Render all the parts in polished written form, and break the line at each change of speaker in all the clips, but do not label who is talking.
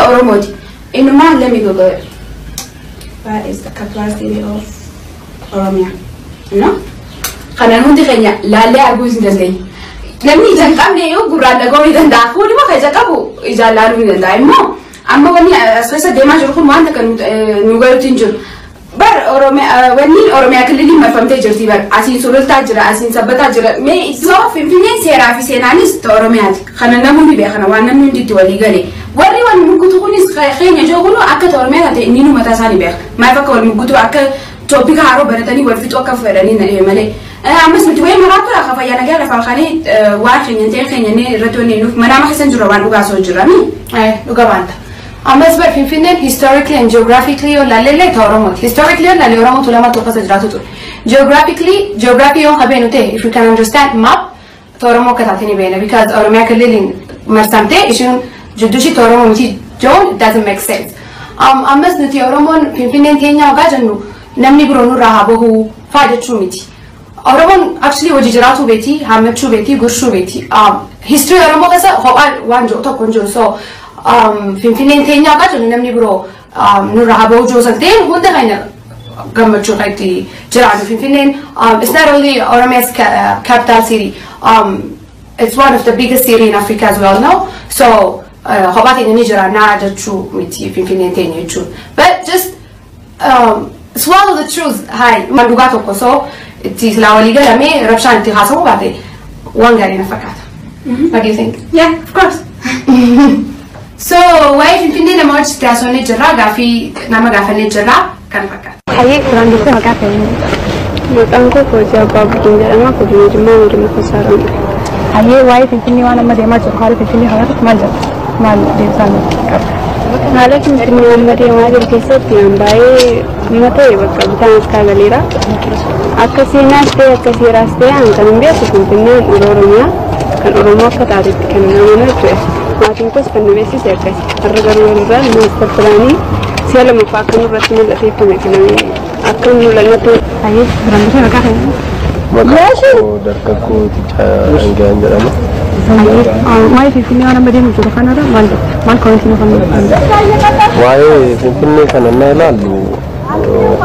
Ta Oromooti. Innumaa, let me google it. What is the capital city of Oromia? No? Kanaan hundi keenya laallee arguu hin dandeenye. Namni ija hin qabne yoo gurraan dhaga'uu ni danda'a. Kun immoo kan ija qabu ijaan laaluu ni danda'a. Immoo amma wanni as keessa deemaa jiru kun waan takka nu galuutti hin jiru. Bar Oromiyaa, wanni Oromiyaa kililiin marfamtee jirti bar. Asiin Sulultaa jira, asiin Sabbataa jira. Mee iddoo Finfinneen seeraa fi seenaanis ta Oromiyaati. Kana namoonni beekana, waan namni hundi itti walii gale. Warri wal muggutu kunis keenya jiru kun akka ta Oromiyaa taate inni mataa isaanii beeka. Maaliif akka wal muggutu, akka topic haaroo baratanii wal fixuu akka fedhanii na dhibe malee. Ammas nuti wayii maraatu akka fayyaa nagaa lafaa kaanee waan keenya ta'e keenya irratti wanni nuuf manaama keessa jirra, waan dhugaa osoo jirrami.
Dhuga baanta. Ammas bar Finfinneen historically and geographically yoo ilaalle ta Oromooti. Historically yoo ilaalle, Oromootu lamatu keessa jiraatu ture. Geographically, geography yoo qabeenu ta'e, if you can understand map, ta Oromoo akka taate ni beekna, because Oromiyaa kililiin marsamtee ishiin jidduu ishii ta Oromoo miti joon, it doesn't make sense. Ammas nuti Oromoon Finfinneen teenya hoggaa jennu, namni biroo nurraa haa bahuu faa jechuu miti. Oromoon actually hojii jiraatu beeti, hammachuu beeti, gurshuu beeti. History Oromoo keessa kophaa waan jiru tokko hin jiru. So Finfinneen teenya hoggaa jennu, namni biroo nurraa haa bahuu jiru san ta'een hunda keenya gammachuu kan itti jiraannu. Finfinneen, it's not only Oromiya's capital city, it's one of the biggest city in Africa as well, no? So kophaa teenya ni jiraannaa jechuu miti Finfinneen teenya jechuun. But just swallow the truth. Hai, man dhugaa tokko so itti silaa walii galamee rabshaan itti haasa'uu baate waan gaarii na fakkaata. What do you think?
Yeah, of course.
So waa'ee Finfinnee nama wajji haasofnee jirra, gaafii nama gaafannee jirra, kana fakkaata.
Hayyee, duraan dursee maqaa keenya?
Maqaan koo Koojii Abbaa Buddin jedhama. Godina Jimmaa, Godina Kosaaraadha.
Hayyee, waa'ee Finfinnee waan amma deemaa jiru, haala Finfinnee kanarratti maal jedha? Maal deebisaan qabda?
Haala Finfinnee amma deemaa jiru keessatti an baay'ee amma ta'e bakka bitaan harkaa galeera. Akka seenaas ta'e, akka seeraas ta'e, an kan hin beeku Finfinneen yeroo Oromiyaa kan Oromoo akka taatetti kan amanu jechuudha. Maatiin koos kan nu beeksise akkasi. Har'a garuu walirraa master planii si'a lamaffaa akka nurratti mul'ateeffame kana akka mul'annatti.
Hayyee, duraan dursee maqaa keenya?
Maqaan koo Dargaggoo Ticaa Dhangaan jedhama.
Hayyee, waa'ee Finfinnee waan amma deemu jiru kanarra maal jetta? Maal commentii nu kennuu dandeessa?
Waa'ee Finfinnee kana na ilaallu,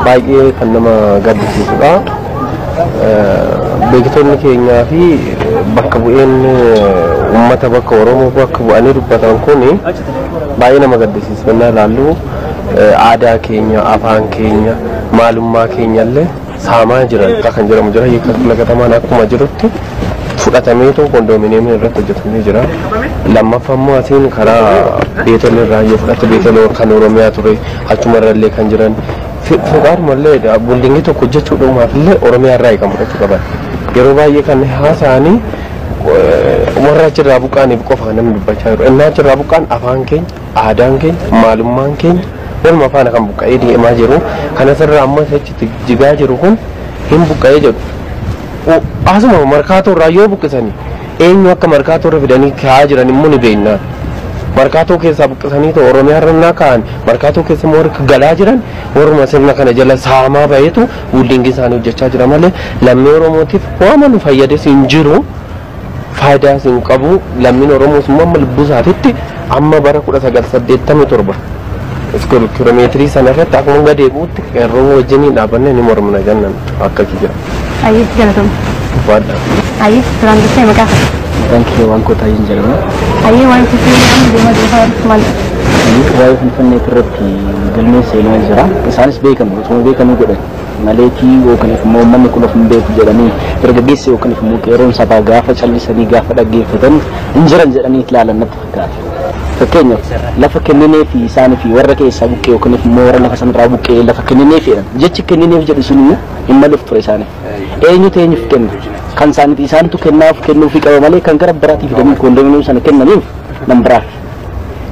baay'ee kan nama gaddisiisudha. Beektonni keenyaa fi bakka bu'een uummata bakka Oromoo bakka bu'anii dubbatan kun baay'ee nama gaddisiisa. Na ilaallu, aadaa keenya, afaan keenya, maalummaa keenya illee saamaa jiran kan jedhamu jira. Hiika katamaan akkuma jirutti fudhatameetu kondominiyeemii irratti hojjetamee jira. Lammaffaa immoo asiin karaa beetonni irraa yoo fudhatte, beetonni kan Oromiyaa ture achuma irra kan jiran fuqaarumallee buildingii tokko hojjechuudhumaaf illee Oromiyaa irraa kan fudhachuu qaban. Yeroo baay'ee kan haasa'anii warra achirraa buqqaaniif qofa namni dubbachaa jiru. Inni achirraa buqqaan afaan keenya, aadaan keenya, maalummaan keenya waluma faana kan buqqa'ee deemaa jiru. Kan asirraa amma achitti jigaa jiru kun hin buqqa'ee jedhu. Asuma Markaatoo irraa yoo buqqisanii, eenyu akka Markaatoo irra fidanii kaa'aa jiran immoo ni beekna. Markaatoo keessaa buqqisanii ta'u Oromiyaa irra naa kaa'an, Markaatoo keessa immoo warra galaa jiran warruma sirna kana jala saamaa baheetu buildingii isaanii hojjechaa jira malee lammii Oromootiif waama nu fayyades hin jiru. Faayidaas hin qabu. Lammiin Oromoos immoo amma lubbuu isaatitti amma bara 1987 kiiloomeetirii sana irratti akkuma gadi bu'utti qeerroo wajjiniin dhaabannee ni mormina jennan akkasi jira.
Hayyee, galatoomi.
Waadha.
Hayyee, duraan dursee maqaa keenya?
Maqaan kiyya Waankoo Taayiin jedhama.
Hayyee, waa'ee Finfinnee amma deemaa jiru kanarratti maal jedha?
Waa'ee Finfinnee irratti galmeen seenaa jira. Isaanis beekamu, osoo beekamuu godhan maleetii yookaan immoo uummanni kun of hin beeku jedhanii, dargaggeessi yookaan immoo qeerroon sabaa gaafa callisanii gaafa dhaggeeffatan hin jiran jedhanii ilaalan natti fakkaata. Fakkeenyaaf, lafa kenninee fi isaanii fi warra keessaa buqqee yookaan immoo warra lafa sanarraa buqqee lafa kenninee fi jechi kennineef jedhu sun hin maluuf ture isaaniif. Eenyutu eenyuuf kenna? Kan isaaniiti isaantu kennaaf kennuufii qaba malee kan gara biraatii fidanii kondominiyeem sana kennaniif nan biraaf.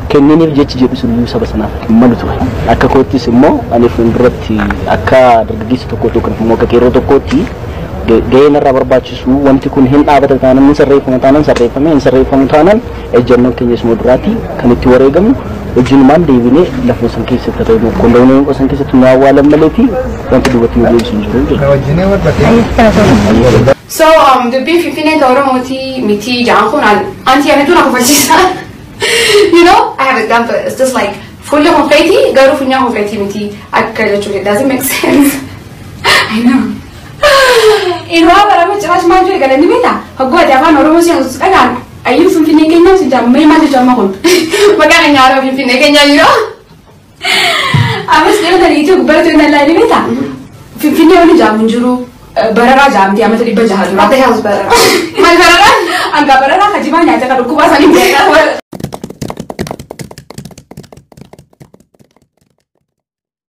Kenniniif jechi jedhu sun saba sanaaf hin malu ture. Akka koottis immoo ani fuulduratti akka dargaggeessa tokkootti yookaan immoo akka qeerroo tokkootti gaheen irraa barbaachisu, wanti kun hin dhaabata taanaan, hin sirreeffama taanaan sirreeffame, hin sirreeffamu taanaan ejjennoon keenya isuma duraati kan itti wareegamu wajjinumaan deebinee lafa san keessatti ta'e kondominiyeem san keessatti nu awwaalan maleeti wanti duubatti nu deebisu hin jiru jechuudha.
So dubbiin Finfinnee ta Oromooti miti jedhan kun anti ani tuna kofalchiisa. have example. It's just like fuulli kun keetii garuu funyaan kun keetii miti akka jechuudha. Does it make sense?
I know. Inuma barama ciraash maal jedhe galanii beektaa? Hogguu ati afaan Oromoo si haasoftu dhagaan ayyuu Finfinnee keenyaa si jaammee maal jechuun amma kun?
Maqaan keenya haaroo Finfinnee keenyaa jiru.
Ammas dhiyoo tanii ijoo gubbaratti waan laallee beektaa? Finfinnee wani jaamu hin jiru. Bararaa jaamti amata 600 dura.
What the hell is bararaa? Maal bararaa?
Hanga bararaa kajibaa nyaata kan dhukkubaa sanii beekaa.